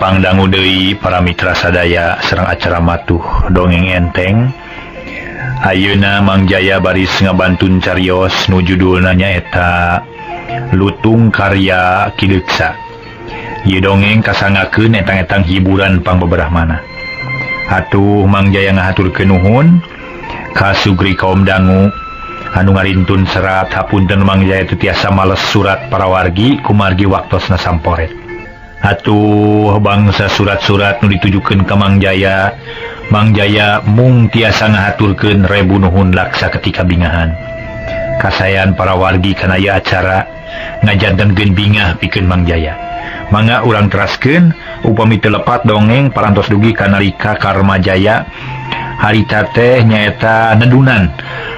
Tepang dangu deui para mitra sadaya sareng acara matuh dongeng enteng. Ayeuna Mang Jaya baris ngabantun carios nu judulna nyaeta Lutung Karya Ki Deuksa. Ieu dongeng kasangakeun etang-etang hiburan pangbeberah mana. Atuh Mang Jaya ngahaturkeun nuhun ka sugri kaum dangu anu ngarintun serat hapunten Mang Jaya teu tiasa males surat parawargi kumargi waktosna samporet. Atuh bangsa surat-surat nu ditujukeun ka Mang Jaya, Mang Jaya mung tiasa ngahaturkeun rebu nuhun laksa ketika bingahan. Kasayan para wargi kana ieu acara ngajantenkeun bingah pikeun Mang Jaya. Mangga urang teraskeun upami teu lepat dongeng parantos dugi ka nalika Karma Jaya harita teh nyaeta nedunan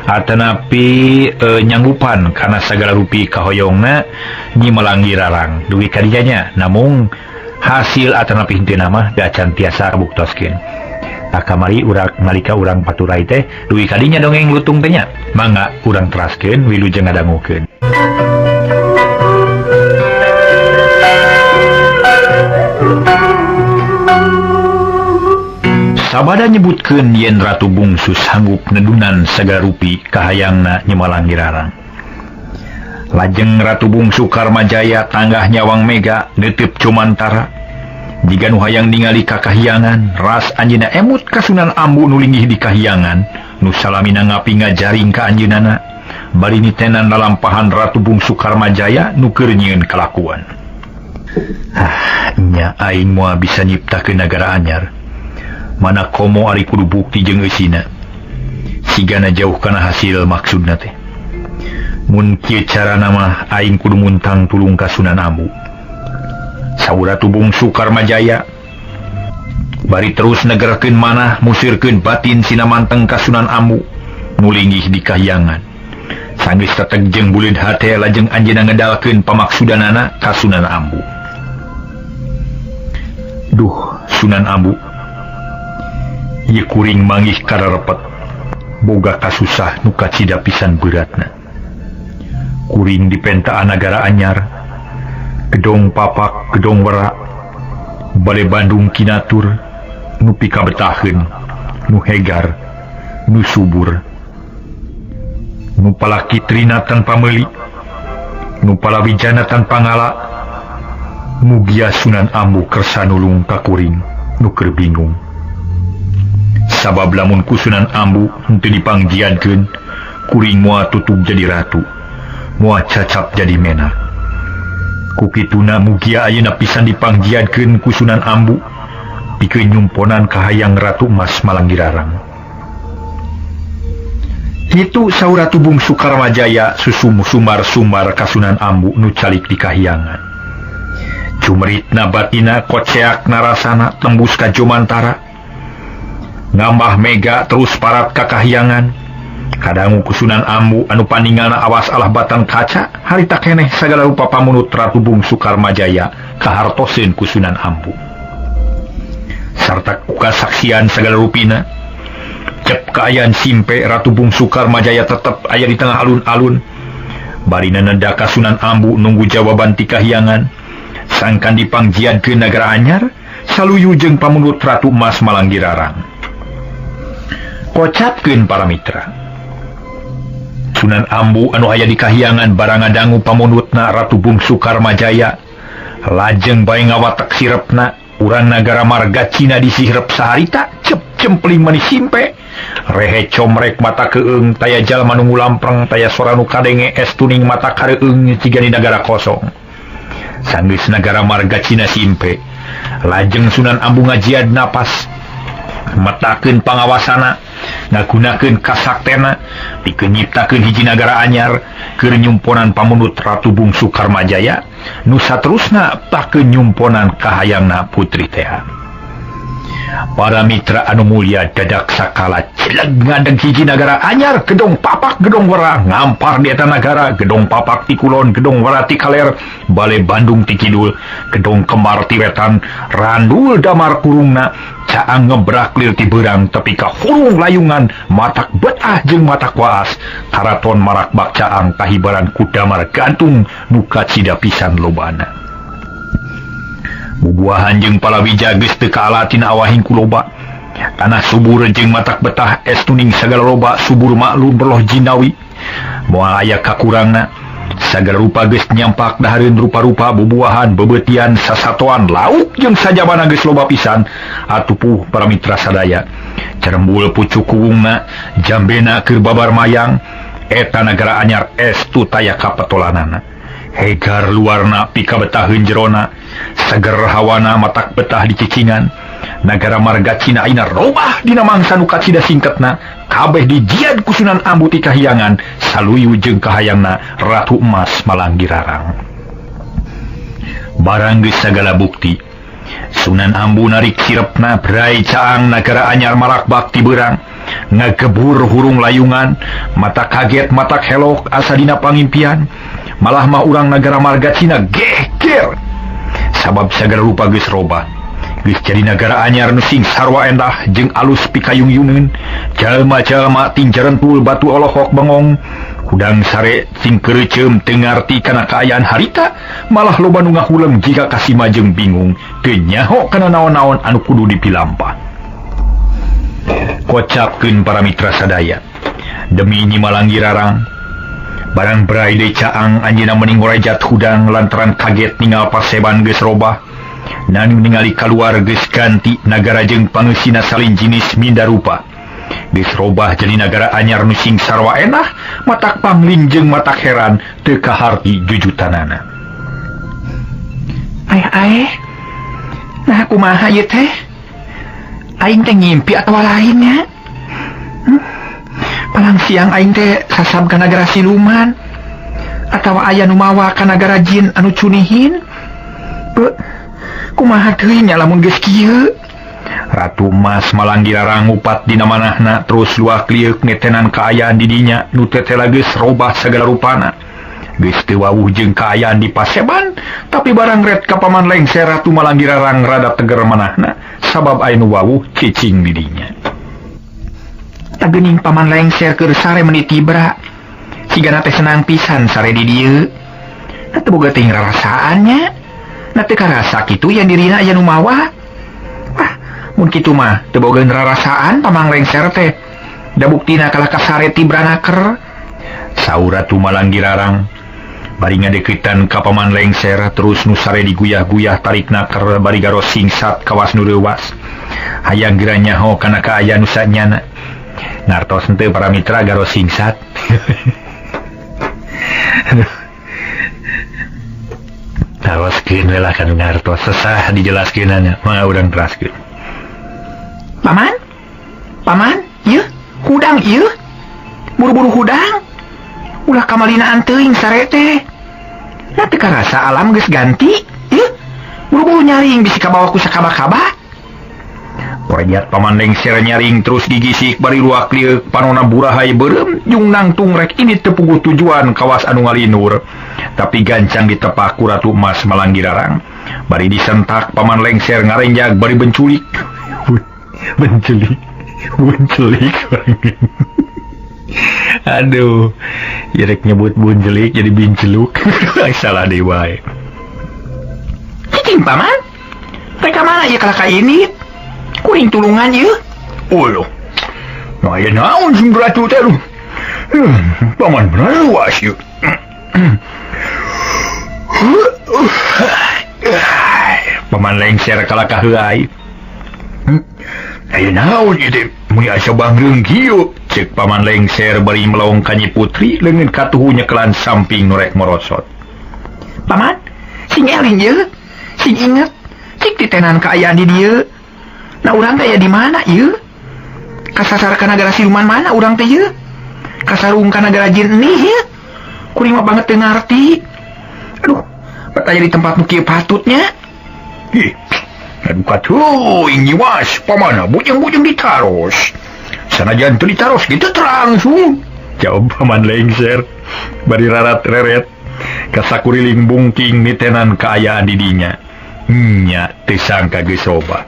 atanapi nyanggupan kana sagala rupi kahoyongna Nyi Malanggi Rarang dugi ka dinya nya namung hasil atanapi henteu mah da can tiasa kabuktoskeun. Tah kamari urang nalika urang paturai teh dugi ka dinya dongeng lutung teh nya. Mangga urang teraskeun wilujeng ngadangukeun. Sabada nyebutkeun yen Ratu Bungsu sanggup nedunan sagala rupi kahayangna Nyi Malanggi Rarang. Lajeng Ratu Bungsu Karmajaya tanggah nyawang mega neuteup cumantara. Jiga nu hayang ningali ka kahyangan, ras anjeunna emut ka Sunan Ambu nu linggih di kahyangan, nu salamina ngapi ngajaring ka anjeunana. Bari nitenan lalampahan Ratu Bungsu Karmajaya nu keur nyieun kalakuan. Ah, nya aing moal bisa nyiptakeun nagara anyar. Mana komo ari kudu bukti jeung eusina. Sigana jauh kana hasil maksudna teh. Mun kieu carana mah aing kudu muntang tulung ka Sunan Ambu. Saur Ratu Bungsu Karmajaya bari terus negerkeun manah musirkeun batin sina manteng ka Sunan Ambu nu linggih di kahyangan. Sanggeus teteg jeung buleud hate lajeng anjeunna ngedalkeun pamaksudanana ka Sunan Ambu. Duh, Sunan Ambu, ieu kuring manggih kararepet boga kasusah nu kacida pisan beratna. Kuring dipentaan nagara anyar, gedong papak, gedong werak, bale Bandung kinatur, nu pikabetaheun, nu hegar, nu subur, nu palakitrina tanpa meuli, nu palawijana tanpa ngala. Mugia Sunan Ambu kersa nulung ka kuring nu keur bingung. Sabab lamun ku Sunan Ambu henteu dipangjiadkeun, kuring moal tutug jadi ratu, moal cacap jadi menak. Ku kituna mugia ayeuna pisan dipangjiadkeun ku Sunan Ambu pikeun nyumponan kahayang Ratu Mas Malanggi Rarang. Kitu saur Ratu Bungsu Karmajaya susum sumar-sumar ka Sunan Ambu nu calik di kahyangan. Cumeritna batina koceak narasana tembus ka jumantara. Ngambah mega terus parat ka kahyangan. Kadangu ku Sunan Ambu anu paningalna awas alah batan kaca harita keneh sagala rupa pamunut Ratu Bungsu Karmajaya kahartoseun ku Sunan Ambu. Sarta ku kasaksian sagala rupina cep kaayaan simpe Ratu Bungsu Karmajaya tetep aya di tengah alun-alun. Barina neda ka Sunan Ambu nunggu jawaban ti kahyangan. Sangkan dipangjiadkeun nagara anyar saluyu jeung pamunut Ratu Mas Malanggi Rarang. Kocapkeun para mitra. Sunan Ambu anu aya di kahyangan barang ngadangu pamunutna Ratu Bungsu Karmajaya lajeng bae ngawatek sirepna urang nagara marga Cina disihrep saharita cep cempling manis simpe rehe comrek mata keung taya jalma nu ngulampreng taya sora nu kadenge es tuning mata kareueung ciga di nagara kosong. Sanggeus nagara marga Cina simpe lajeng Sunan Ambu ngajiad napas metakeun pangawasana ngagunakeun kasaktena pikeun nyiptakeun hiji nagara anyar keur nyumponan pamunut Ratu Bungsu Karmajaya nu saterusna pakeun nyumponan kahayangna putri teh. Para mitra anu mulia dadak sakala cileg ngadeg hiji nagara anyar gedong papak gedong wera ngampar di eta nagara gedong papak ti kulon gedong wera ti kaler bale Bandung ti kidul gedong kembar ti wetan randul damar kurungna caang ngebrak lir ti beurang tepi ka hurung layungan matak betah jeung matak waas karaton marak bak caang kahibaran ku damar gantung nu kacida pisan lobana. Bubuahan jeung palawija geus teu kaala tina awahing ku loba. Tanah subur jeung matak betah estuning sagala loba subur maklum berloh jinawi. Moal aya kakurangna. Sagala rupa geus nyampak dahareun rupa-rupa bubuahan bebeutian sasatoan lauk jeung sajabana geus loba pisan atupuh para mitra sadaya. Cerembul pucuk kuwungna jambena keur babar mayang eta nagara anyar estu taya kapetolanana. Hegar luarna pikabetaheun jerona seger hawana matak betah di cicingan. Nagara marga Cina ayeuna robah dina mangsa nu kacida singketna kabeh dijiad ku Sunan Ambu ti Kahyangan saluyu jeung kahayangna Ratu Emas Malanggirarang. Barang geus sagala bukti Sunan Ambu narik sirepna brai caang nagara anyar marak bakti beurang ngagebur hurung layungan mata kaget mata helok asa dina pangimpian malah mah urang nagara marga Cina geger sabab sagala rupa geus robah. Geus jadi nagara anyar nu sing sarwa endah jeung alus pikayung-yungeun jalma-jalma tinjarentul batu olohok bengong hudang sare sing keureuceum teu ngarti kana kaayaan harita malah loba nu ngahuleng jika kasima jeung bingung teu nyaho kana naon-naon anu kudu dipilampah. Kocapkeun para mitra sadaya demi Nyi Malanggirarang barang brai deui caang anjeunna mending ngorejat hudang lantaran kaget ningal paseban geus robah. Nanu ningali kaluar geus ganti nagara jeung pangeusina salin jinis minda rupa. Geus robah jadi nagara anyar nu sing sarwa enah, matak pangling jeung matak heran teu kaharti jujutanana. Aeh aeh. Nah kumaha ieu teh? Aing teh ngimpi atawa lainnya? Palang siang aing teh sasab ka nagara siluman atawa aya nu mawa ka nagara jin anu cunihin? Kumaha teuing nya lamun geus kieu? Ratu Emas Malanggirarang ngupat dina manahna terus luak lieuk ngetenan kaayaan di dinya nu tetela geus robah sagala rupana. Geus teu wawuh jeung kaayaan di paseban, tapi barang ret ka Paman Lengser Ratu Malanggirarang rada teger manahna sabab aya nu wawuh cicing di dinya. Tageuning Paman Lengser keur sare meuni tibra. Sigana teh senang pisan sare di dieu. Teu boga teuing rarasaan nya. Nah teu karasa kitu yang dirina aya nu mawa. Wah, mun kitu mah teu boga rarasaan Pamang Lengser teh. Da buktina kalah kasare tibra naker. Saur Ratu Malanggirarang bari ngadeukeutan ka Paman Lengser terus nu sare diguyah-guyah tarik naker bari garos singsat kawas nu leuwas. Hayang geura nyaho kana kaayaan nu sanyana. Ngartos henteu para mitra garos singsat. Taroskeun we lah kanu ngartos sesah dijelaskeunana mangga urang teraskeun. Paman? Paman, ieu hudang ieu. Buru-buru hudang. Ulah kamalinaan teuing sare teh. Nah teu karasa alam geus ganti, ieu. Buru-buru nyaring bisi kabawa ku sakaba-kaba. Korejat Paman Lengser nyaring terus gigisik bari luak lieuk panona burahay beureum jeung nangtung rek ini teu puguh tujuan kawas anu ngalinur. Tapi gancang ditepak ku Ratu Emas Malanggirarang. Bari disentak Paman Lengser ngarenjag bari benculik. Benculik. Buncelik. Aduh, ieu rek nyebut buncelik jadi binceluk. Salah deui wae. Cicing Paman. Rek ka mana ieu kalaka ini? Kuring tulungan ieu. Uluh. Nah, aya naon sing ratu teh lu? Paman bener luas ieu. Paman Lengser kalakah heuay. Aya naon ieu teh? Mun asa bangreung kieu. Ceuk Paman Lengser bari melong ka Nyi Putri leungeun katuhu nyekelan samping nu rek morosot. Paman, sing eling ieu. Sing inget, cik titenan kaayaan di dieu. Nah urang teh aya di mana ieu? Kasasar ka nagara siluman mana urang teh ieu? Kasarung ka nagara jin nih ieu? Kuring mah banget teu ngarti. Aduh, bet aya di tempat nu kieu patutnya. Ih, aduh katuh nyiwas pamana bujeng-bujeng ditaros. Sanajan teu ditaros gitu langsung. Jawab Paman Lengser bari rarat reret kasakuriling bungking nitenan kaayaan di dinya. Nya teu sangka geus robah.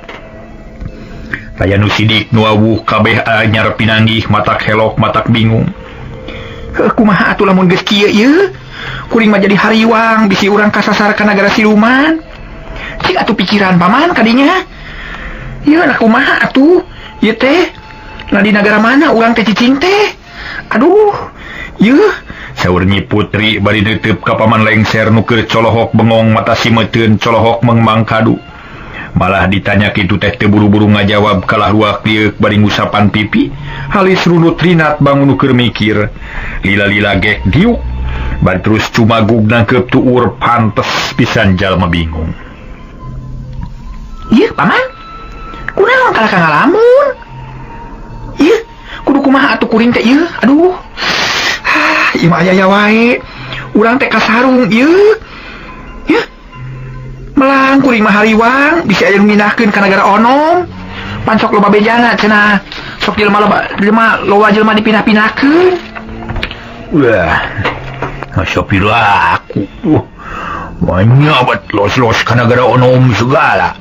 Aya nu sidik nu wawuh kabeh anyar pinanggih matak helok matak bingung. Heuh kumaha atuh lamun geus kieu ieu? Kuring mah jadi hariwang bisi urang kasasar ka nagara siluman. Cik atuh pikiran paman kadinya. Ieu na kumaha atuh? Ieu teh na di nagara mana urang teh cicing teh? Aduh, ieu saur Nyi Putri bari neuteup ka Paman Lengser nu keur colohok bengong mata simeuteuun colohok mengmang kadu. Malah ditanya kitu teh teu buru-buru ngajawab kalah luak lieuk bari ngusapan pipi, halis runut rinat bangun nu keur mikir. Lila-lila gek diuk, bari terus cumagug nangkeup tuur pantes pisan jalma bingung. Ieu paman, kunaon kalah ka ngalamun? Ieu kudu kumaha atuh kuring teh ieu? Aduh. Ieu mah aya wae. Urang teh kasarung ieu. Ieu. Melang kuring mah hariwang bisi aya nu mindahkeun ka nagara onom. Pan sok loba bejana cenah. Sok jelema loba jelema loba jelema dipindah-pindahkeun. Wah. Asa piraku. Banyak bat los-los ka nagara onom segala.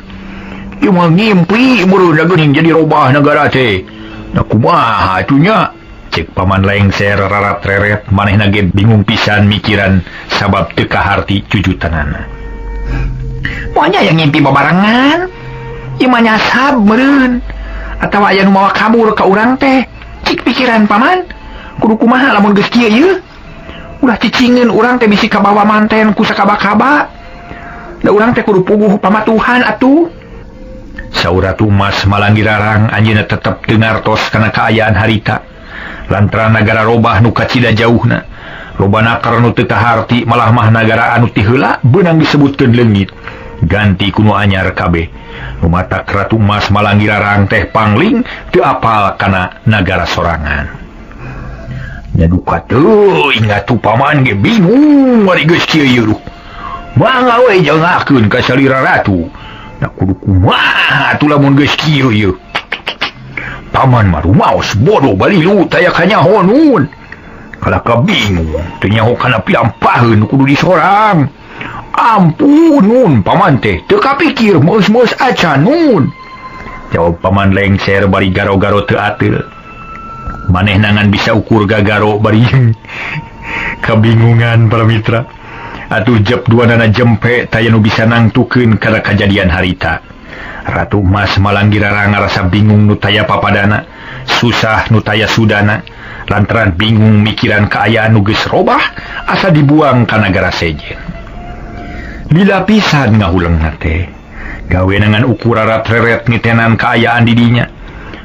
Ieu mah ngimpi meureun geuning jadi robah nagara teh. Da kumaha atuh nya? Cek Paman Lengser rarat reret manehna ge bingung pisan mikiran sabab teu kaharti cucutanana. Moalnya aya ngimpi babarengan. Ieu mah nyasab meureun atawa aya nu mawa kabur ka urang teh. Cik pikiran paman, kudu kumaha lamun geus kieu ieu? Ulah cicingeun urang teh bisi kabawa manten ku sakaba-kaba. Da urang teh kudu puguh pamatuhan atuh. Saur Ratu Mas Malanggirarang anjeunna tetep teu ngartos kana kaayaan harita. Lantaran nagara robah nu kacida jauhna. Loba naker nu teu kaharti malah mah nagara anu ti heula beunang disebutkeun leungit. Ganti ku nu anyar kabeh. Nu matak Ratu Mas Malanggirarang teh pangling teu apal kana nagara sorangan. Nya duka teuing atuh paman ge bingung ari geus kieu ieu. Mangga we jangakeun ka salira ratu. Da kudu kumaha atuh lamun geus kieu ieu. Paman mah rumaos bodoh balilu taya kanyaho nun. Kalaka bingung teu nyaho kana pilampaheun kudu disorang. Ampun nun paman teh teu kapikir meus-meus acan nun. Jawab Paman Lengser bari garo-garo teu ateul. Manehna ngan bisa ukur gagaro bari kabingungan para mitra. Atuh jep duanana jempe taya nu bisa nangtukeun kana kajadian harita. Ratu Mas Malanggirarang ngarasa bingung nu taya papadana, susah nu taya sudana, lantaran bingung mikiran kaayaan nu geus robah asa dibuang ka nagara sejen. Lila pisan ngahulengna teh. Gawe ngan ukur rarat reret nitenan kaayaan di dinya.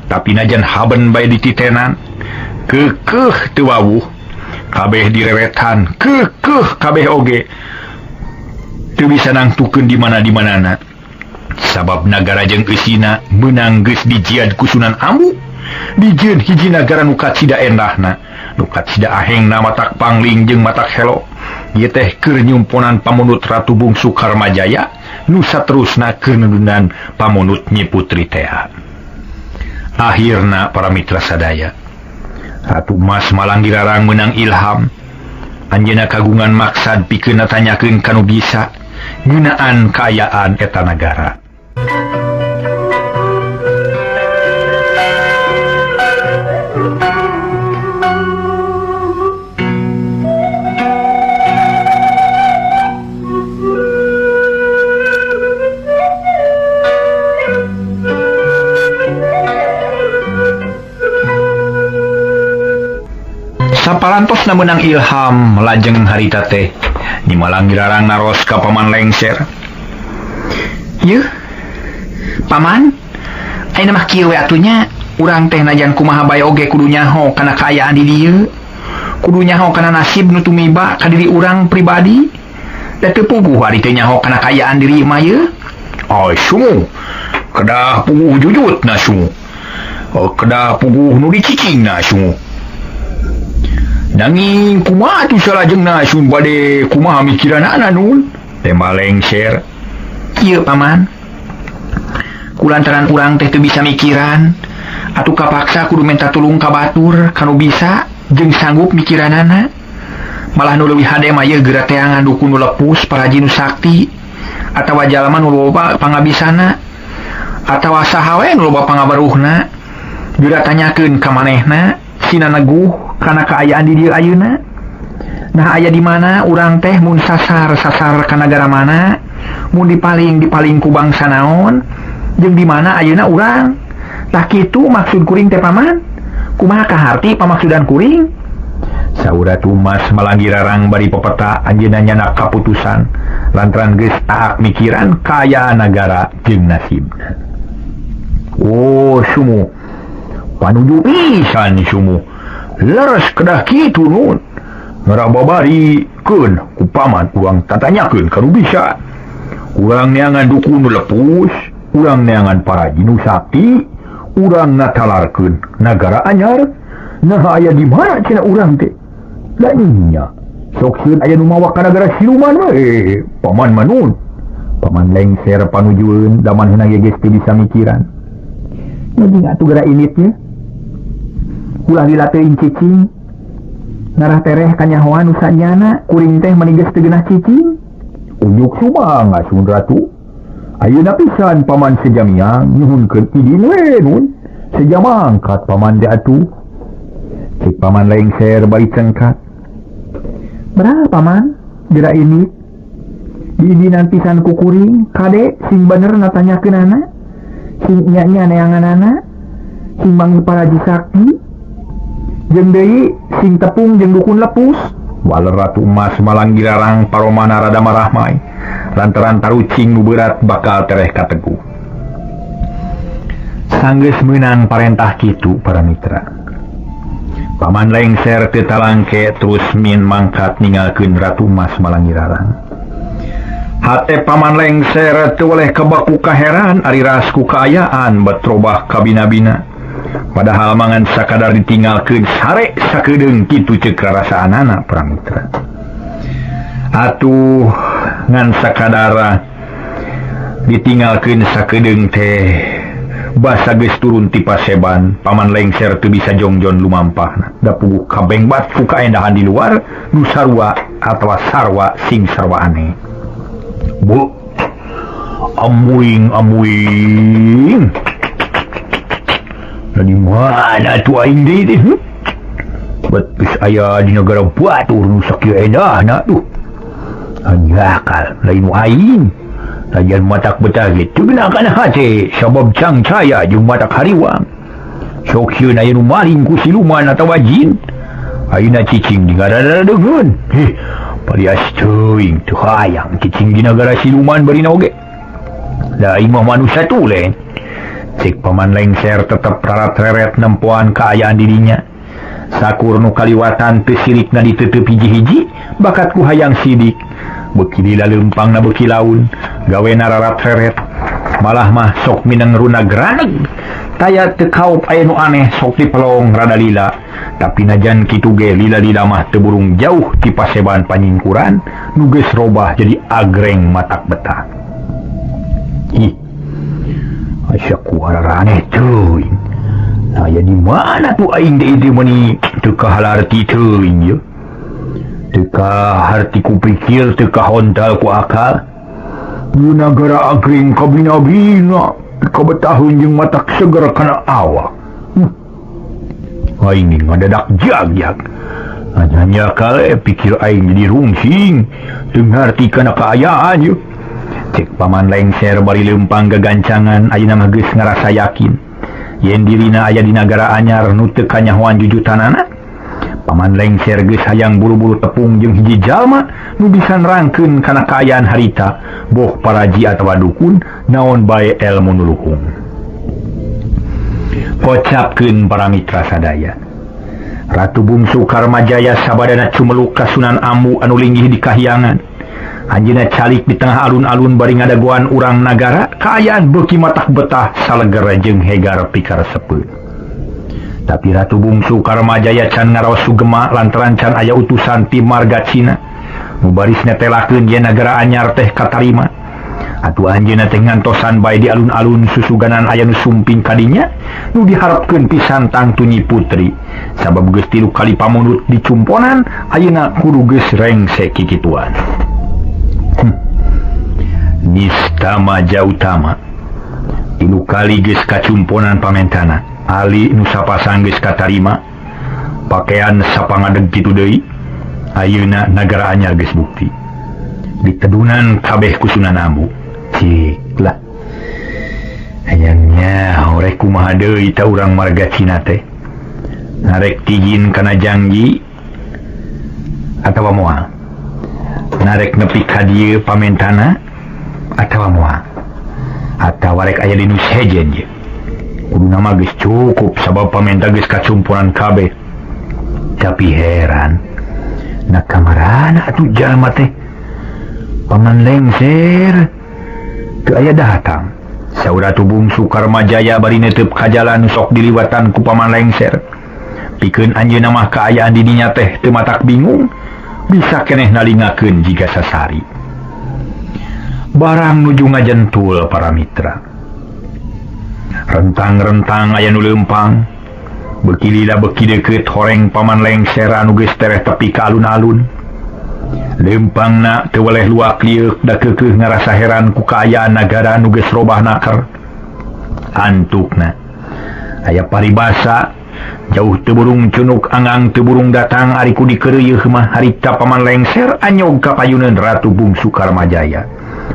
Tapi najan haben bae dititenan, kekeuh teu wawuh, kabeh direwetan, kekeuh kabeh oge. Teu bisa nangtukeun di mana-dimanana. Sabab nagara jeung eusina meunang geus dijiad ku Sunan Ambu. Dijieun hiji nagara nu kacida endahna, nu kacida ahengna matak pangling jeung matak helo. Ieu teh keur nyumponan pamunut Ratu Bungsu Karmajaya nu saterusna keur nundunan pamunut Nyi Putri tea. Akhirna para mitra sadaya, Ratu Mas Malanggirarang meunang ilham. Anjeunna kagungan maksad pikeun natanyakeun ka nu bisa ngeunaan kaayaan eta nagara. Saparantosna meunang ilham lajeng harita teh Nyi Malanggirarang naros ka Paman Lengser. Yeuh, paman, ayeuna mah kieu we atuh nya, urang teh najan kumaha bae oge kudu nyaho kana kaayaan di dieu. Kudu nyaho kana nasib nu tumiba ka diri urang pribadi. Da teu puguh ari teh nyaho kana kaayaan diri mah yeuh. Ai sumu, kedah puguh jujutna sumu. Kedah puguh nu dicicingna sumu. Nanging kumaha atuh salajengna sun bade kumaha mikiranana nun? Tema Lengser. Ieu paman, kulantaran urang teh teu bisa mikiran, atuh kapaksa kudu minta tulung ka batur kanu bisa jeung sanggup mikiranana. Malah nu leuwih hade mah ieu geura teangan dukun nu lepus paraji nu sakti atawa jalma nu loba pangabisana atawa saha we nu loba pangabaruhna. Geura tanyakeun ka manehna sina neguh kana kaayaan di dieu ayeuna. Nah aya di mana urang teh mun sasar-sasar ka nagara mana? Mun dipaling dipaling ku bangsa naon jeung di mana ayeuna urang. Tah kitu maksud kuring teh paman. Kumaha kaharti pamaksudan kuring? Saur Ratu Mas Malanggirarang bari pepeta anjeunna nyanak kaputusan lantaran geus taak mikiran kaayaan nagara jeung nasibna. Oh sumu panuju pisan sumu leres kedah kitu nun ngarababarikeun ku paman urang tatanyakeun ka nu bisa. Urang neangan dukun nu lepus, urang neangan paraji nu sakti, urang natalarkeun nagara anyar. Nah aya di mana cenah urang teh? Da nya sok sieun aya nu mawa ka nagara siluman we. Paman manun. Paman lengser panujueun da manehna ge geus teu bisa mikiran. Jadi atuh geura init nya. Ulah dilateuing cicing. Ngarah tereh kanyahoan nu sanyana kuring teh mani geus teu geunah cicing. Ujuk sumangga Sun Ratu. Ayeuna pisan paman sejamiang nyuhunkeun idin we nun. Sejam angkat paman teh atuh. Cik paman lengser bari cengkat. Berapa paman? Geura ini. Diidinan pisan ku kuring, kade sing bener natanyakeunana. Sing nya-nya neanganana. Sing manggih paraji sakti. Jeung deui sing tepung jeung dukun lepus. Waler Ratu Emas Malanggirarang paromana rada marahmai. Lantaran tarucing nu berat bakal tereh kategu. Sanggeus meunang parentah kitu para mitra. Paman lengser teu talangke terus min mangkat ninggalkeun Ratu Mas Malanggirarang. Hate paman lengser teu weleh kebaku kaheran ari ras ku kaayaan betrobah kabina-bina. Padahal mangan sakadar ditinggalkeun sare sakedeung kitu ceuk rarasaanana para mitra. Atuh ngan sakadar ditinggalkeun sakedeung teh basa geus turun ti paseban, paman lengser teu bisa jongjon lumampahna. Da puguh kabengbat ku kaendahan di luar nu sarua atawa sarwa sing sarwa aneh. Bu amuing amuing. Da di mana tuh aing deui teh? Bet geus aya di nagara batur nu sakieu endahna tuh. Anyakal lain nu aing. Lajan matak betah ge teu geuna kana hate sabab cangcaya jeung matak hariwang. Sok sieun aya nu maling ku siluman atawa jin. Ayeuna cicing di ngararadeungeun. Heh, palias teuing teu hayang cicing di nagara siluman barina oge. Da aing mah manusia tulen. Cek paman lengser tetep rarat-reret nempoan kaayaan dirinya. Sakur nu kaliwatan teu sirikna diteuteup hiji-hiji bakat ku hayang sidik. Beuki lila leumpangna beuki laun, gawena rarat-reret. Malah mah sok mineng runa graneg. Taya teu kaop aya nu aneh sok dipelong rada lila. Tapi najan kitu ge lila-lila mah teu burung jauh ti paseban panyingkuran nu geus robah jadi agreng matak betah. Ih. Asa ku hararaneh teuing. Aya di mana tuh aing deui teh meuni teu kahalarti teuing ye. Teu kaharti ku pikir, teu kahontal ku akal. Di nagara agring kabina-bina, kabetahun jeung matak seger kana awak. Aing ngadadak jag-jag. Hanya kale pikir aing jadi rungsing, teu ngarti kana kaayaan ye. Cek paman lengser bari leumpang gagancangan ayeuna mah geus ngarasa yakin yen dirina aya di nagara anyar nu teu kanyahoan jujutanana. Paman lengser geus hayang buru-buru tepung jeung hiji jalma nu bisa nerangkeun kana kaayaan harita, boh paraji atawa dukun naon bae elmu nu luhung. Kocapkeun para mitra sadaya. Ratu Bungsu Karmajaya sabadana cumeluk ka Sunan Ambu anu linggih di kahyangan. Anjeunna calik di tengah alun-alun bari ngadagoan urang nagara, kaayaan beuki matak betah saleger jeung hegar pikaresepeun. Tapi Ratu Bungsu Karmajaya can ngaraos sugema lantaran can aya utusan ti marga Cina. Nu baris netelakeun yen nagara anyar teh katarima. Atuh anjeunna teh ngantosan bae di alun-alun susuganan aya nu sumping kadinya, nu diharapkeun pisan tangtu Nyi Putri. Sabab geus 3 kali pamundut dicumponan, ayeuna kudu geus rengse kikituan. Nista Maja Utama 3 kali geus kacumponan pamentana. Ali nu sapasang geus katarima, pakaian sapangadeg kitu deui. Ayeuna nagara anyar geus bukti. Ditedunan kabeh ku Sunan Ambu. Cik lah. Hayangnya horek kumaha deui ta urang marga Cina teh. Narek tijin kana janji atawa moal. Narek nepi ka dieu pamentana atawa moal. Atawa rek aya di nu sejen ye. Kuduna mah geus cukup sabab pamenta geus kacumpuran kabeh. Tapi heran, nah kamarana atuh jalma teh Paman Lengser teu aya datang. Saur Ratu Bungsu Karmajaya bari netep ka jalan sok diliwatan ku Paman Lengser. Pikeun anjeunna mah kaayaan di dinya teh teu matak bingung, bisa keneh nalingakeun jiga sasari. Barang nuju ngajentul para mitra. Rentang-rentang aya nu leumpang. Beki lila beki deukeut horeng Paman Lengser anu geus tereh tepi ka alun-alun. Leumpangna teu weleh luak lieuk da keukeuh ngarasa heran ku kaayaan nagara anu geus robah naker. Antukna aya paribasa jauh teu burung cunuk angang teu burung datang ari ku dikeureuyeun mah harita Paman Lengser anyog ka payuneun Ratu Bungsu Karmajaya.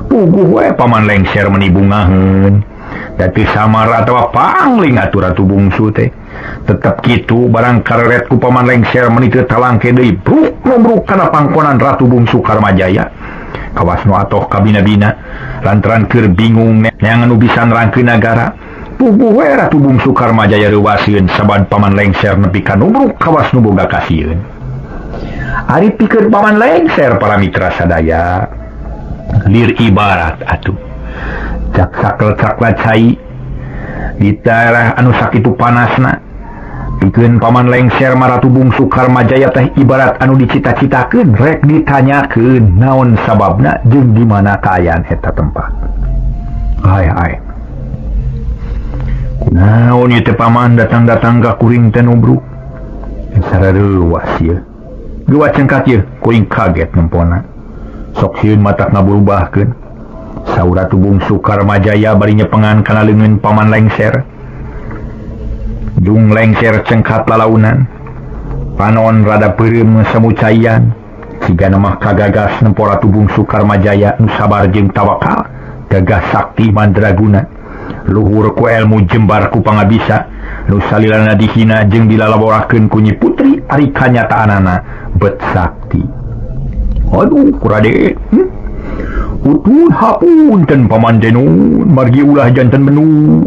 Puguh we Paman Lengser meuni bungaheun. Da teu samar atawa pangling atuh Ratu Bungsu teh. Tetep kitu barang kareret ku Paman Lengser meuni teu talangke deui bruk nombruk kana pangkonan Ratu Bungsu Karmajaya. Kawas nu atoh kabina-bina lantaran keur bingung neangan nu bisa nerangkeun nagara. Puguh we Ratu Bungsu Karmajaya reuwaseun sabab Paman Lengser nepi ka nubruk kawas nu boga kasieun. Ari pikeun Paman Lengser para mitra sadaya lir ibarat atuh cak sakel-cakla cai di daerah anu sakitu panasna. Pikeun Paman Lengser mah Ratu Bungsu Karmajaya teh ibarat anu dicita-citakeun rek ditanyakeun naon sababna jeung di mana kaayaan eta tempat. Ai ai. Kunaon ieu teh paman datang-datang ka kuring teh nubruk. Sarareuwas ieu. Geua cengkat ieu kuring kaget nempona. Sok sieun matak ngaburubahkeun. Saur Ratu Bungsu Karmajaya bari nyepengan kana leungeun Paman Lengser. Jung Lengser cengkat lalaunan. Panon rada peureum samucaian. Sigana mah kagagas nempo Ratu Bungsu Karmajaya nu sabar jeung tawakal, gagah sakti mandraguna. Luhur ku elmu jembar ku pangabisa, nu salilana dihina jeung dilalaborakeun ku Nyi Putri ari kanyataanana bet sakti. Aduh, kurade. Utun hapunten Paman Denun, margi ulah janten menu.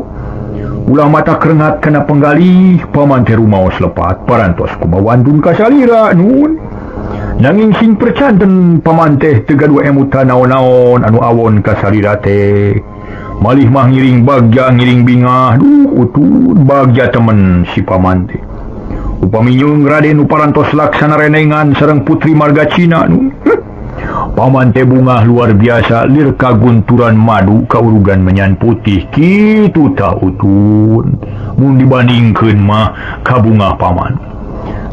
Ulah mata kerengat kana penggalih, paman teh rumaos lepat parantos kumawandun kasalira nun. Nanging sing percanten paman teh teu gaduh emutan naon-naon anu awon kasalira teh. Malih mah ngiring bagja ngiring bingah, duh utun bagja temen si paman teh. Upami nyung Raden parantos laksana renengan sareng putri marga Cina nun. Paman teh bungah luar biasa lir kagunturan madu kaurugan menyan putih kitu ta utun. Mun dibandingkeun mah kabungah paman.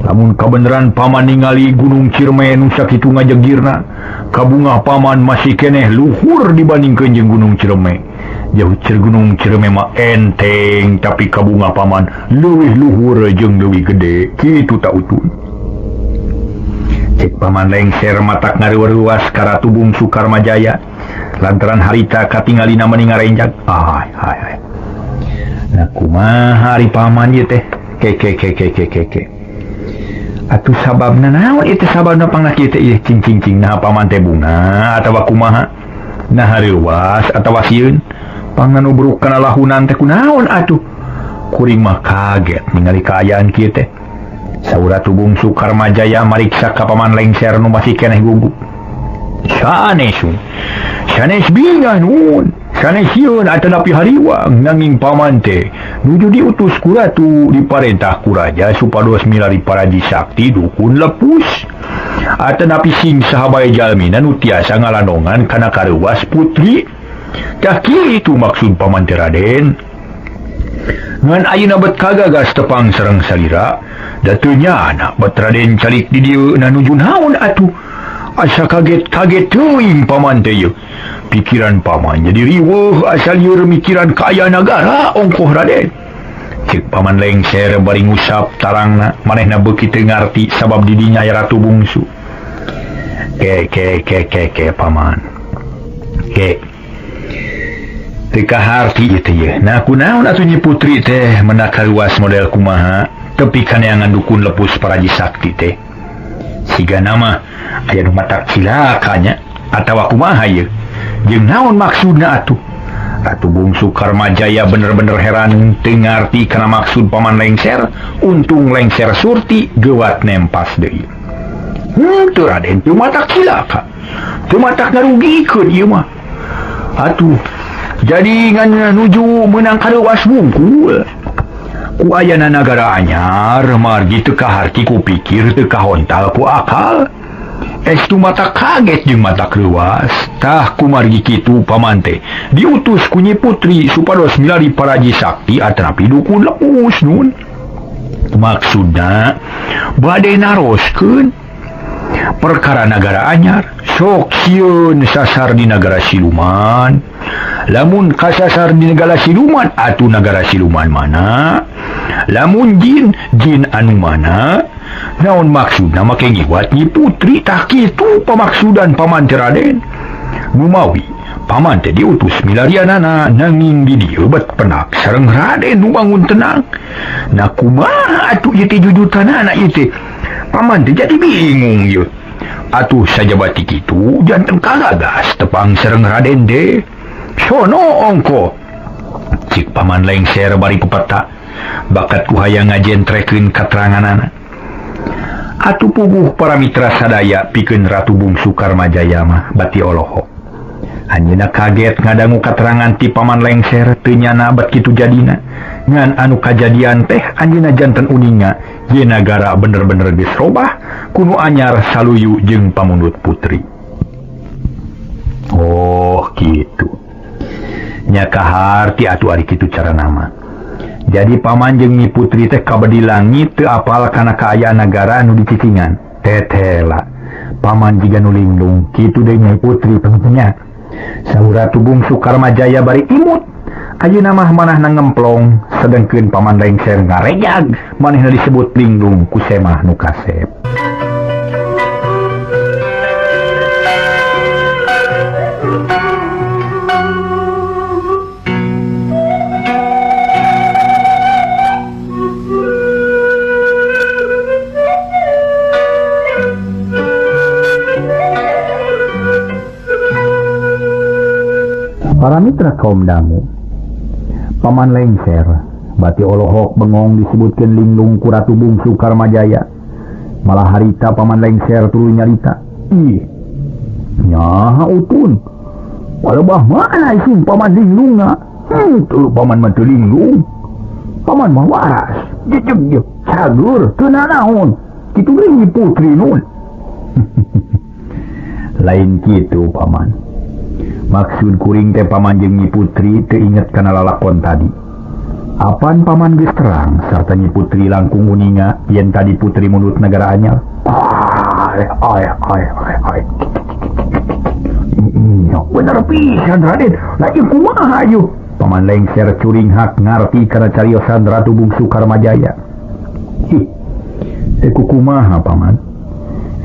Lamun kabeneran paman ningali Gunung Ciremai nu sakitu ngajegirna, kabungah paman masih keneh luhur dibandingkeun jeung Gunung Ciremai. Jauh cer Gunung Ciremai mah enteng tapi kabungah paman leuwih luhur jeung leuwih gede kitu ta utun. Cek Paman Lengser matak ngaruas ka Ratu Bungsu Karmajaya lantaran harita katingalina meni ngarenjag. Ai ai ai. Nah kumaha ari paman ieu teh? Ke ke ke ke ke ke ke. Atuh sababna naon ieu teh sababna pangna kieu teh ieu cing cing cing nah paman teh bunga atawa kumaha? Nah hareuwas atawa sieun? Pangna nubruk kana lahunan teh kunaon atuh? Kuring mah kaget ningali kaayaan kieu teh. Saur Ratu Bungsu Karmajaya mariksa ka Paman Lengser nu masih keneh gugup. Sanes sanes bingah nun, sanes sieun atanapi hariwang nanging paman teh nuju diutus ku ratu diparentah ku raja supados milari paraji sakti dukun lepus. Atanapi sing saha bae jalmina nu tiasa ngalanongan kana kareuwas putri. Tah kitu maksud paman teh Raden. Ngan ayeuna bet kagagas tepang sareng salira. Datunya anak bet Raden calik di dieu na nuju naon atuh. Asa kaget-kaget teuing paman teh ieu. Pikiran paman jadi riweuh asal lieur mikiran kaayaan nagara ongkoh Raden. Cek Paman Lengser bari ngusap tarangna manehna beuki teu ngarti sabab di dinya aya Ratu Bungsu. Ke ke ke ke ke paman. Ke. Teu kaharti ieu teh ye. Nah kunaon atuh Nyi Putri teh mendak karuas model kumaha tepi kaneangan dukun lepus paraji sakti teh. Sigana mah aya nu matak cilaka nya atawa kumaha ieu. Jeung naon maksudna atuh? Ratu Bungsu Karmajaya bener-bener heran teu ngarti kana maksud Paman Lengser, untung Lengser Surti geuwat nempas deui. Teu Raden teu matak cilaka. Teu matak ngarugikeun ieu mah. Atuh jadi ngan nuju meunang kareuwas wungkul. Ku ayana nagara anyar margi teu kaharti ku pikir teu kahontal ku akal. Estu mata kaget jeung mata kreuwas. Tah kumargi kitu paman teh diutus ku Nyi Putri supados milari paraji sakti atanapi dukun lepus nun. Maksudna bade naroskeun perkara nagara anyar sok sieun sasar di nagara siluman. Lamun kasasar di nagara siluman atuh nagara siluman mana? Lamun jin jin anu mana? Naon maksudna make ngiwat Nyi Putri tah kitu pamaksudan paman teh Raden. Numawi paman teh diutus milarianana nanging di dieu bet penak sareng Raden nu bangun tenang. Nah kumaha atuh ieu teh jujutanana ieu teh? Paman teh jadi bingung ieu. Atuh sajabati kitu janten kagagas tepang sareng Raden teh. Sono ongko. Cik Paman Lengser bari pepeta bakat ku hayang ngajentrekeun kateranganana. Atuh puguh para mitra sadaya pikeun Ratu Bungsu Karmajaya mah bati olohok. Anjeunna kaget ngadangu katerangan ti Paman Lengser teu nyana bet kitu jadina. Ngan anu kajadian teh anjeunna janten uninga ye nagara bener-bener geus robah kunu anyar saluyu jeung pamundut putri. Oh kitu. Nya kaharti atuh ari kitu carana mah. Jadi paman jeung Nyi Putri teh kabedi langit teu apal kana kaayaan nagara anu dicicingan. Tetela. Paman jiga nu linglung kitu deui Nyai Putri pentingnya. Saur Ratu Bungsu Karmajaya bari imut. Ayeuna mah manahna ngemplong sedengkeun Paman Lengser ngarejag manehna disebut linglung ku semah nu kasep. Para mitra kaum dangu, Paman Lengser bati olohok bengong disebutkeun linglung ku Ratu Bungsu Karmajaya. Malah harita Paman Lengser tuluy nyarita. Ih, nyaha utun. Palebah mana isun paman linglungna? Teu paman mah teu linglung. Paman mah waras, jejeg cagur, teu nanaon. Kitu deui Nyi Putri nun. Lain kitu paman. Maksud kuring teh paman jeung Nyi Putri teu inget kana lalakon tadi. Apan paman geus terang sarta Nyi Putri langkung uninga yen tadi putri mundut nagara anyar. Ai ai ai ai ai. Bener pisan Raden. Lah ieu kumaha ieu? Paman Lengser curinghak ngarti kana cariosan Ratu Bungsu Karmajaya. Hi. Teu kumaha paman?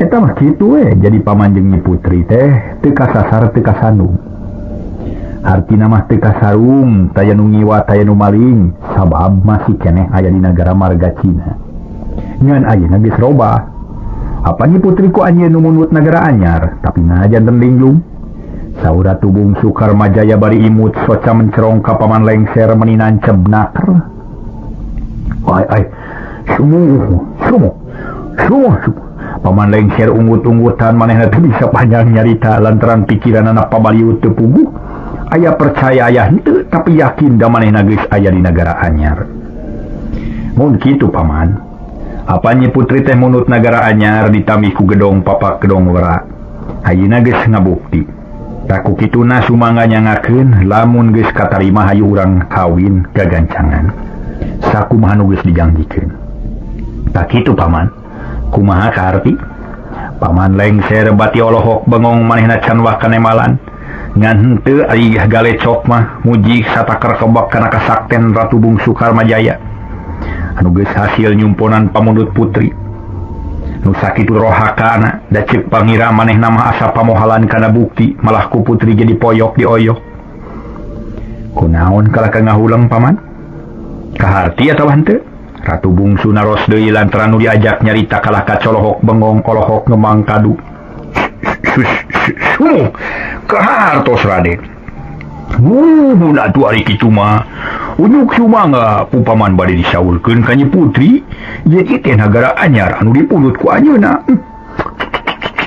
Eta mah kitu we, jadi paman jeung Nyi Putri teh teu kasasar teu kasandung. Hartina mah teu kasarung, taya nu ngiwa taya nu maling, sabab masih keneh aya di nagara marga Cina. Ngan ayeuna geus robah. Apa Nyi Putri ku anjeun nu mundut nagara anyar, tapi naha janten linglung. Saur Ratu Bungsu Karmajaya bari imut soca mencerong ka Paman Lengser meuni nanceb naker. Ai ai, sumuh sumuh sumuh. Paman Lengser unggut-unggutan manehna teu bisa panjang nyarita lantaran pikiranana pabaliut teu puguh. Aya percaya aya henteu tapi yakin da manehna geus aya di nagara anyar. Mun kitu paman, apa Nyi Putri teh munut nagara anyar ditambih ku gedong papak gedong wera. Ayeuna geus ngabukti. Tah ku kituna sumangga nyangakeun lamun geus katarima hayu urang kawin gagancangan. Sakumaha nu geus dijangjikeun. Tah kitu paman. Kumaha kaharti? Paman Lengser bati olohok bengong manehna can wah kanemalan. Ngan henteu ari galecok mah muji sataker kebak kana kasakten Ratu Bungsu Karmajaya. Anu geus hasil nyumponan pamundut putri. Nu sakitu rohakana da ceuk pangira manehna mah asa pamohalan kana bukti malah ku putri jadi poyok dioyok. Kunaon kalah ka ngahuleng paman? Kaharti atawa henteu? Ratu Bungsu naros deui lantaran nu diajak nyarita kalah ka colohok bengong olohok ngemang kadu. Sumuh kahartos Raden. Nuhun atuh ari kitu mah. Unyuk sumangga ku paman bade disaulkeun ka Nyi Putri, ieu teh nagara anyar anu dipundut ku anjeunna.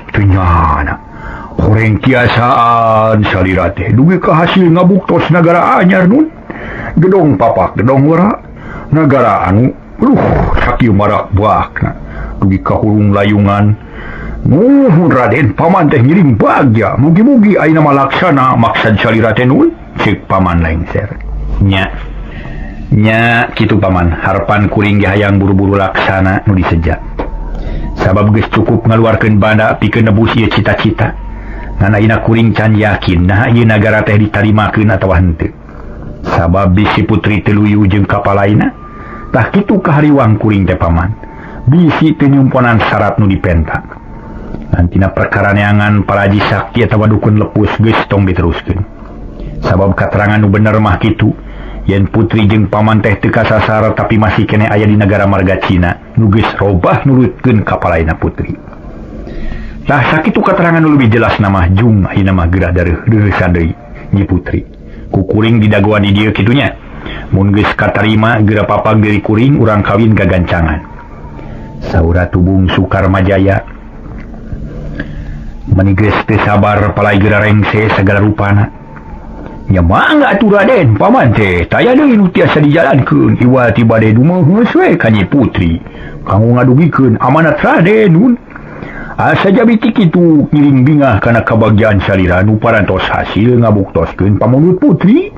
Teu nyana. Horeng kiasaan salira teh dugi ka hasil ngabuktos nagara anyar nun. Gedong papak gedong wera nagara anu sakieu marak bakna dugi ka hurung layungan. Nuhun Raden, paman teh ngiring bagja. Mugi-mugi ayeuna mah laksana maksad salira teh nun. Ceuk paman lengser. Nya. Nya kitu paman, harpan kuring ge hayang buru-buru laksana nu diseja. Sabab geus cukup ngaluarkeun banda pikeun nebus ieu cita-cita. Ngan ayeuna kuring can yakin naha ieu nagara teh ditarimakeun atawa henteu. Sabab bisi putri teu luyu jeung kapalaina. Tah kitu kahariwang kuring teh paman. Bisi teu nyumponan syarat nu dipenta. Nantina perkara neangan paraji sakti atawa dukun lepus geus tong diteruskeun. Sabab katerangan nu bener mah kitu, yen putri jeung paman teh teu kasasar tapi masih keneh aya di nagara marga Cina nu geus robah nurutkeun kapalaina putri. Tah sakitu katerangan nu leuwih jelas nama jung ayeuna mah geura dareuh-deusan deui Nyi Putri. Ku kuring didagoan di dieu kitu nya. Mun geus katarima geura papag diri kuring urang kawin gagancangan. Saur Ratu Bungsu Karmajaya meni geus teu sabar palai geura rengse sagala rupana. Nya mangga atuh Raden, paman teh taya deui nu tiasa dijalankeun iwal ti bade dumeuheus we ka Nyi Putri kanggo ngadugikeun amanat Raden nun. Asa jabi ti kitu ngiring bingah kana kabagjaan salira nu parantos hasil ngabuktoskeun pamundut putri.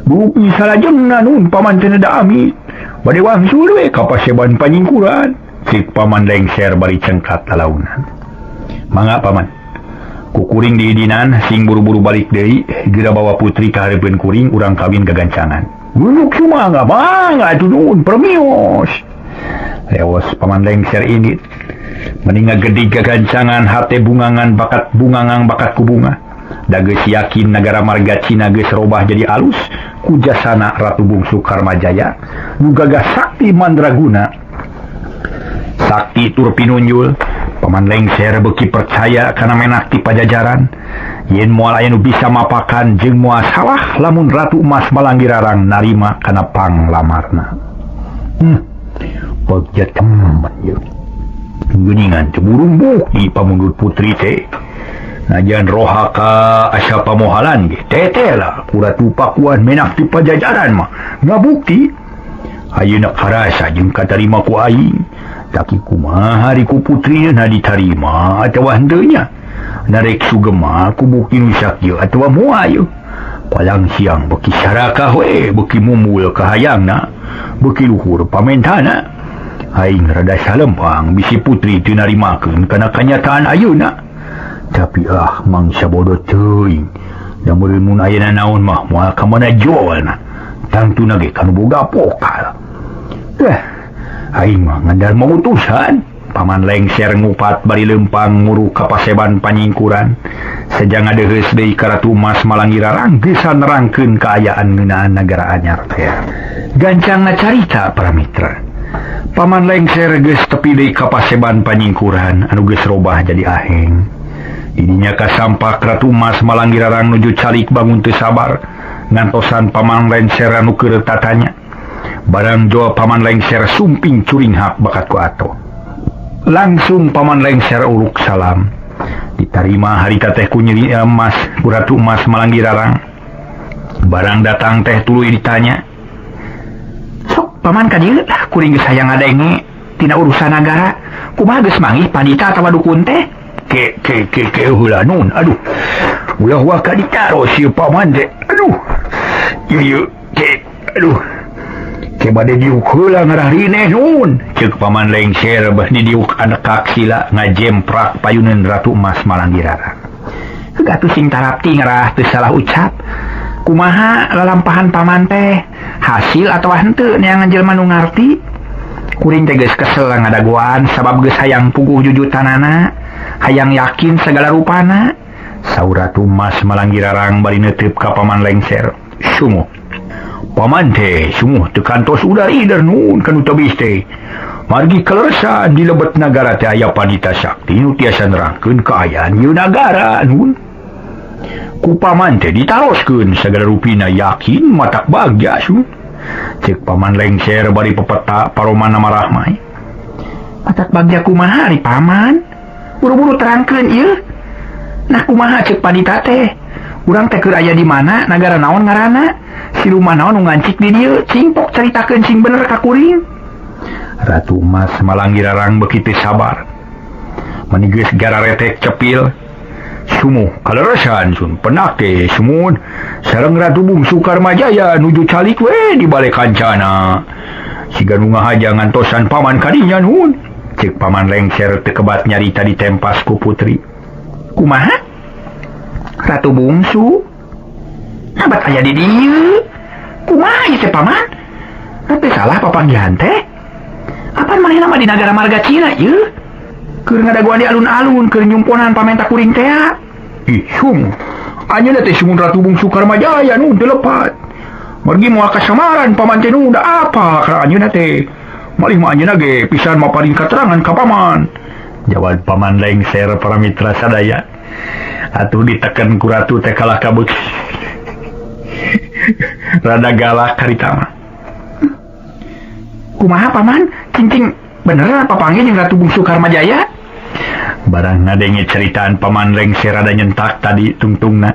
Dupi salajengna nun paman teh neda amit bade wangsul we ka paseban panyingkuran. Cik paman lengser bari cengkat lalaunan. Mangga paman, kukuring diidinan sing buru-buru balik deui geura bawa putri ka hareupeun kuring urang kawin gagancangan. Nunuk sumangga mangga atuh nuhun permios. Leos paman lengser indit mending ngagedig gagancangan hate bungangan bakat bungangang bakat ku bunga. Da geus yakin nagara marga Cina geus robah jadi alus ku jasana Ratu Bungsu Karmajaya nu gagah sakti mandraguna. Sakti tur pinunjul. Paman lengser beuki percaya kana menak ti pajajaran yen moal aya nu bisa mapakan jeung moal salah lamun Ratu Emas Malanggirarang narima kana panglamarna. Bagja temen ieu. Geuningan teu burung bukti pamundut putri teh. Najan rohaka asa pamohalan ge tete lah ku Ratu Pakuan menak ti pajajaran mah ngabukti. Ayeuna karasa jeung katarima ku aing. Tapi kumaha hari ku putrina ditarima atawa henteu nya. Narek sugema ku bukti nu sakieu atawa moal ieu. Palang siang beuki sarakah we, beuki mumul kahayangna, beuki luhur pamentana. Aing rada salempang bisi putri teu narimakeun kana kanyataan ayeuna. Tapi ah mangsa bodoh teuing. Da meureun mun ayeuna naon mah moal ka mana jolna. Tangtuna ge kanu boga pokal. Aing mah ngandar memutusan. Paman lengser ngupat bari lempang nguru ka paseban panyingkuran. Sejang ngadeheus deui ka Ratu Emas Malanggirarang geus nerangkeun kaayaan ngeunaan nagara anyar teh. Gancangna carita para mitra. Paman lengser geus tepi deui ka paseban panyingkuran anu geus robah jadi aheng. Didinya kasampak Ratu Emas Malanggirarang nuju calik bangun teu sabar ngantosan paman lengser anu keur tatanya. Barang joa paman lengser sumping curinghak bakat ku ato. Langsung paman lengser uluk salam. Ditarima harita teh ku Nyeri Emas, ku Ratu Emas Malanggirarang. Barang datang teh tuluy ditanya. Sok paman ka dieu lah kuring geus hayang ngadenge tina urusan nagara. Kumaha geus manggih pandita atawa dukun teh? Ke ke ke ke heula nun. Aduh. Ulah waka ditaros ieu paman teh. Aduh. Ieu ieu ke aduh. Ke bade diuk heula ngarah rineh nun. Ceuk paman lengser beuh didiuk anekak sila ngajemprak payuneun Ratu Emas Malanggirarang. Heuh atuh sing tarapti ngarah teu salah ucap. Kumaha lalampahan paman teh? Hasil atawa henteu neangan jelema nu ngarti? Kuring teh geus kesel ngadagoan sabab geus hayang puguh jujutanana, hayang yakin segala rupana. Saur Ratu Mas Malanggirarang bari neuteup ka Paman Lengser. Sumuh. Paman teh sumuh teu kantos udar ider nun kanu tebis teh. Margi kaleresan di lebet nagara teh aya panita sakti nu tiasa nerangkeun kaayaan ieu nagara nun. Ku paman teh ditaroskeun sagala rupina yakin matak bagja sun. Cek Paman Lengser bari pepeta paromana marahmai. Matak bagja kumaha ari paman? Buru-buru terangkeun ieu. Nah kumaha cek panita teh? Urang teh keur aya di mana, nagara naon ngaranna? Siluman naon nu ngancik di dieu? Cing pok caritakeun sing bener ka kuring. Ratu Mas Malanggirarang beuki teu sabar. Mani geus gararetek cepil. Sumuh kaleresan sun penak teh sumun sareng Ratu Bungsu Karmajaya nuju calik we di bale kancana. Siga nu ngahaja ngantosan paman kadinya nun. Cek Paman Lengser teu kebat nyarita ditempas ku putri. Kumaha? Ratu Bungsu? Nabat aya di dieu. Kumaha ieu teh paman? Teu salah papanggihan teh. Apan manehna mah di nagara marga Cina ieu? Keur ngadagoan di alun-alun keur nyumponan pamenta kuring teh. Ih, sum. Anjeunna teh sumun Ratu Bungsu Karmajaya nun teu lepat. Margi moal kasamaran paman teh nu da apa ka anjeunna teh. Malih mah anjeunna ge pisan maparin katerangan ka paman. Jawab Paman Lengser para mitra sadaya. Atuh diteken ku ratu teh kalah kabeuk. Rada galak karita mah. Kumaha paman? Cincing bener apa panggil jeung Ratu Bungsu Karmajaya? Barang ngadenge ceritaan Paman Lengser rada nyentak tadi tungtungna.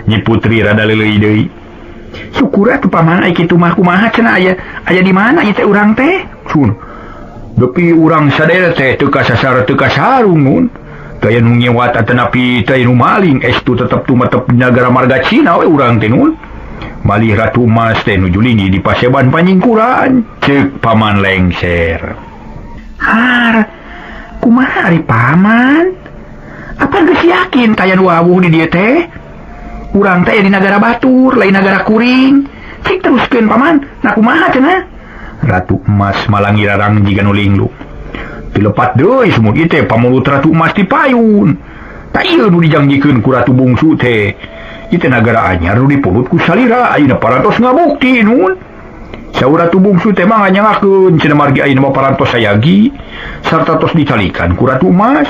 Nyi Putri rada leuleuy deui. Syukur atuh paman ai kitu mah kumaha cenah aya aya di mana ieu teh urang teh? Sun. Depi urang sadaya teh teu kasasar teu kasarung mun. Teu aya nu ngewat atanapi teu aya nu maling estu tetep tumetep di nagara marga Cina we urang teh nun. Malih Ratu Mas teh nuju linggih di paseban panyingkuran cek Paman Lengser. Har, kumaha ari paman? Apa geus yakin taya nu wawuh di dieu teh? Urang teh di nagara batur, lain nagara kuring. Cik teruskeun paman, nah kumaha cenah? Ratu Emas Malanggirarang jiga nu linglung. Dilepat deui sumur ieu teh pamulut Ratu Emas ti payun. Ta ieu nu dijangjikeun ku Ratu Bungsu teh. Ieu teh nagara anyar nu dipunut ku salira ayeuna parantos ngabukti nun. Saur Ratu Bungsu teh mah nganyangakeun cenah margi ayeuna mah parantos sayagi sarta tos dicalikan ku Ratu Emas.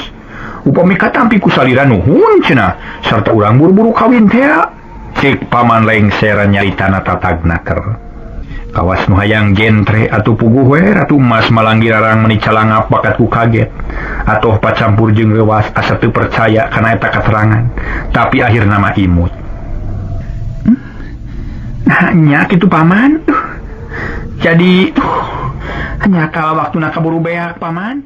Upami katampi ku salira nuhun cenah sarta urang buru-buru kawin teh. Cek Paman Lengser nyaritana tatag naker. Kawas nu hayang gentre atuh puguh we Ratu Emas Malanggirarang meni calangap bakat ku kaget. Atoh pacampur jeung reuwas asa teu percaya kana eta katerangan. Tapi akhirna mah imut. Nah nya kitu paman. Jadi hanya kalau waktuna kaburu beak paman.